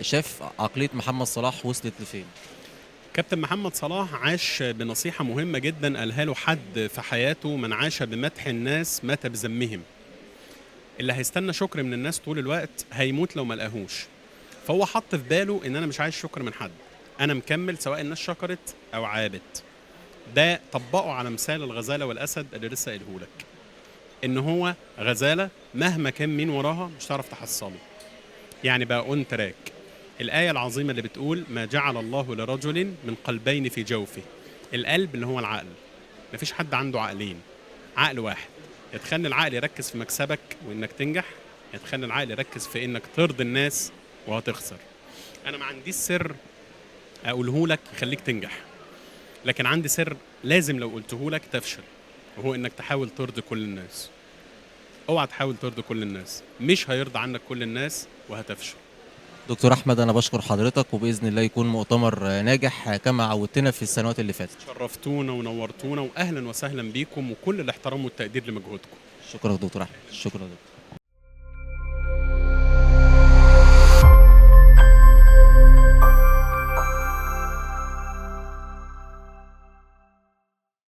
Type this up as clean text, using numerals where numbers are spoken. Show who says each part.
Speaker 1: شاف عقلية محمد صلاح وصلت لفين؟
Speaker 2: كابتن محمد صلاح عاش بنصيحة مهمة جدا قالها له حد في حياته: من عاش بمدح الناس مات بذمهم. اللي هيستنى شكر من الناس طول الوقت هيموت لو ما لقاهوش. فهو حط في باله ان انا مش عايز شكر من حد، انا مكمل سواء الناس شكرت او عابت. ده طبقه على مثال الغزالة والاسد اللي لسه قايله لك، ان هو غزاله مهما كان مين وراها مش هتعرف تحصله. يعني بقى on track. الايه العظيمة اللي بتقول: ما جعل الله لرجل من قلبين في جوفه. القلب اللي هو العقل، مفيش حد عنده عقلين، عقل واحد. يا تخلي العقل يركز في مكسبك وانك تنجح، يا تخلي العقل يركز في انك ترضي الناس وهتخسر. انا ما عنديش سر اقوله لك يخليك تنجح، لكن عندي سر لازم لو قلته لك تفشل، وهو انك تحاول ترضي كل الناس. اوعى تحاول ترضي كل الناس، مش هيرضى عنك كل الناس وهتفشل.
Speaker 1: دكتور احمد، انا بشكر حضرتك، وباذن الله يكون مؤتمر ناجح كما عودتنا في السنوات اللي فاتت.
Speaker 2: شرفتونا ونورتونا، واهلا وسهلا بيكم، وكل الاحترام والتقدير لمجهودكم.
Speaker 1: شكرا دكتور احمد، شكرا دكتور.